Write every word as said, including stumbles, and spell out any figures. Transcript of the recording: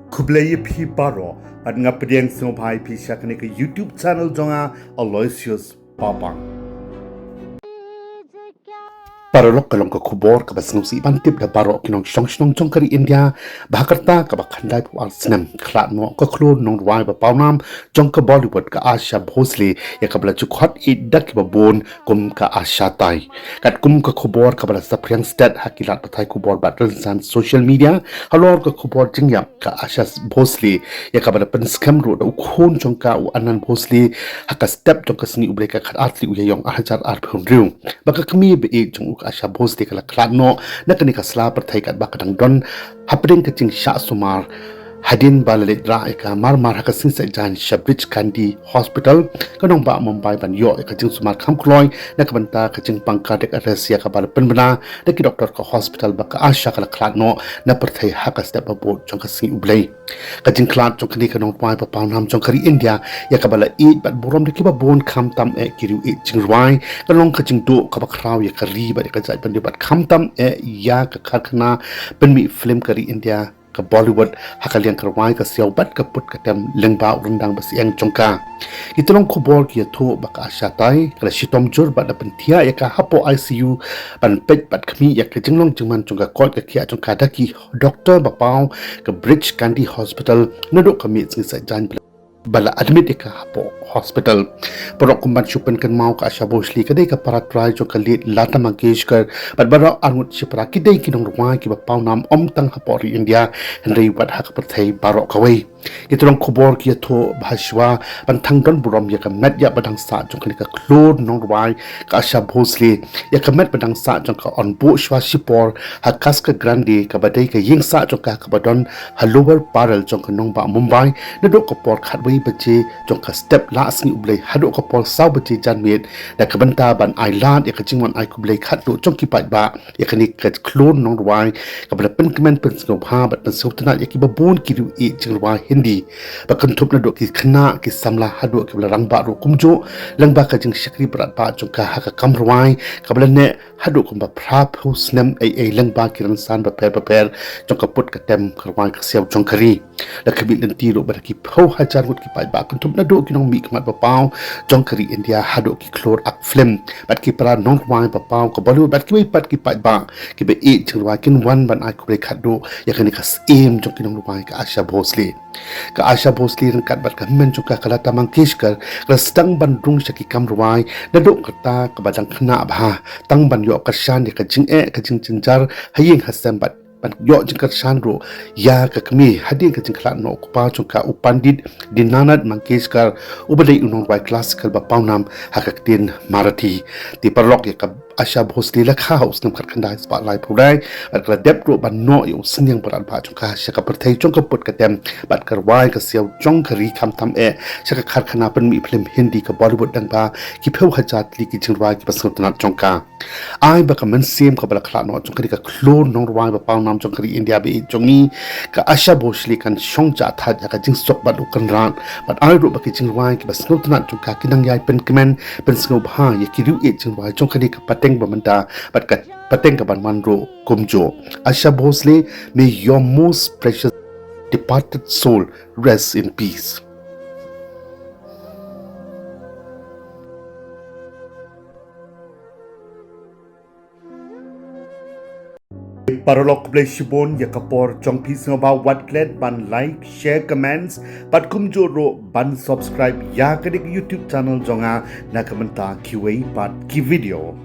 Khublei ïa phi baroh, bad nga pdiang sngewbha ïa phi sha kane ka YouTube channel jong nga, Aloysius Papang. Paralok, ka long ka khubor kaba sngewsih ban tip da baroh ki nongshong shnong jong ka ri India, ba ha ka rta kaba khyndai phew ar snem khlad noh ka khlur nongrwai ba pawnam jong ka Bollywood ka Asha Bhosle, ïa kaba la ju khot ïa da kiba bun kum ka Asha Tai. Katkum ka khubor kaba la saphriang stet ha ki lad pathai khubor bad rynsan social media, halor ka khubor jingïap ka Asha Bhosle, ïa kaba la pynskhem ruh da u khun jong ka u Anand Bhosle, ha ka step jong ka sngi U Blei ka khatar tarik u Ïaïong ar hajar arphew hynriew. Ba ka kmie ba ïeit jong u ka Asha Bhosle ka la khlad noh na kane ka sla pyrthei katba ka dang don hapdeng ka jingshah sumar, hadien ba la leit rah ïa ka marmar ha ka sngi Saitjaiñ sha Breach Candy Hospital, ka nongbah Mumbai, ban ïoh ïa ka jingsumar kham kloi na ka bynta ka jingpang cardiac arrest, ïa kaba la pynbna da ki doktor ka hospital ba ka Asha ka la khlad noh na pyrthei ha ka step ba bud jong ka sngi U Blei. Ka jingkhlad jong kane ka nongrwai ba pawnam jong ka ri India, ïa kaba la ïeit bad burom da kiba bun khamtam eh ki riewieid jingrwai, ka long ka jingduh kaba khraw ïa ka ri bad ïa ka jaitbynriew bad khamtam eh ïa ka karkhana pynmih film ka ri India ka Bollywood, ha ka liang ka rwai ka siaw bad ka put ka tem lyngba u ryndang ba syeng jong ka. Ki tnat khubor ki ïathuh ba ka Asha Tai ka la shitom jur bad la pynthiah ïa ka hapoh I C U, ban peit bad khmih ïa ka jinglong jingman jong ka koit ka khiah jong ka da ki doktor ba paw ka Breach Candy Hospital naduh ka miet sngi Saitjaiñ ba la admit ïa ka hapoh hospital. Paralok, kum ban shu pynkynmaw, ka Asha Bhosle ka dei ka para trai jong ka late Lata Mangeshkar bad baroh arngut shipara ki dei ki nongrwai kiba pawnam ym tang hapoh ri India, hynrei wat ha ka pyrthei baroh kawei. Ki tnat khubor ki ïathuh ba ha shuwa ban thang don burom ïa ka met ïap ba dang sah jong kane ka khlur nongrwai ka Asha Bhosle, ïa ka met ba dang sah jong ka yn buh shuwa shipor ha Cascade Grande, kaba dei ka ïing sah jong ka kaba don ha Lower Parel jong ka nongbah Mumbai, naduh ka por khatwei baje jong ka step la sngi U Blei haduh ka por saw baje janmiet, da ka bynta ban ai lad ïa ka jingwan ai khublei khatduh jong ki paidbah ïa kane ka khlur nongrwai kaba la pynkmen pynsngewbha bad pynsngewtynnat ïa kiba bun ki riewieid jingrwai Hindi, ba kynthup naduh ki khynnah ki samla haduh kiba la rangbah ruh kumjuh, lyngba ka jingshakri brat bah jong ka ha ka kam rwai kaba la neh haduh kumba phra phew snem ei ei lyngba ki rynsan bapher bapher jong ka put ka tem ka rwai ka siaw jong ka ri. La khmih lynti ruh ba da ki phew hajar ngut ki paidbah, kynthup naduh ki nongmihkhmat ba paw jong ka ri India haduh ki khlur ak film bad ki para nongrwai ba paw ka Bollywood bad kiwei pat ki paidbah kiba ïeit jingrwai kin wan ban ai khublei khatduh ïa kane ka syiem jong ki nongrwai ka Asha Bhosle. Ka Asha Bhosle ryngkat bad ka hynmen jong ka, ka Lata Mangeshkar, ka la sdang ban rung sha ki kam rwai naduh ka rta kaba dang khynnah bha, tang ban ïoh kyrshan ïa ka jingeh ka jingjynjar ha ïing ha sem bad ban ïoh jingkyrshan ruh ïa ka kmie hadien ka jingkhlad noh u kpa jong ka, u Pandit Dinanath Mangeshkar, uba dei u nongrwai classical ba pawnam ha ka ktien Marathi. Te paralok, ïa ka Asha Bhosle la kha ha u snem khatkhyndai spah laiphew lai bad ka la dep ruh ban noh ïa u synñiang brat bah jong ka sha ka pyrthei jong ka put ka tem bad ka rwai ka siaw jong ka ri, khamtam eh sha ka karkhana pynmih film Hindi ka Bollywood lyngba ki phew hajar tylli ki jingrwai kiba sngewtynnat jong ka. Ai ba ka mynsiem kaba la khlad noh jong kane ka khlur nongrwai ba pawnam jong ka ri India ba ïeit jong ngi, ka Asha Bhosle, kan shong jah thait ha ka jingsuk bad u kynrad, bad ai ruh ba ki jingrwai kiba sngewtynnat jong ka kin nang ïai pynkmen pynsngewbha ïa ki riewieid jingrwai jong kane ka pateng ba mynta bad ka pateng kaban wan ruh kumjuh. Asha Bhosle, may your most precious departed soul rest in peace. Paralok, khublei shibun ïa ka por jong phi, sngewbha wat klet ban like, share, comments bad kumjuh ruh ban subscribe ïa kane ka YouTube channel jong nga na ka bynta kiwei pat ki video.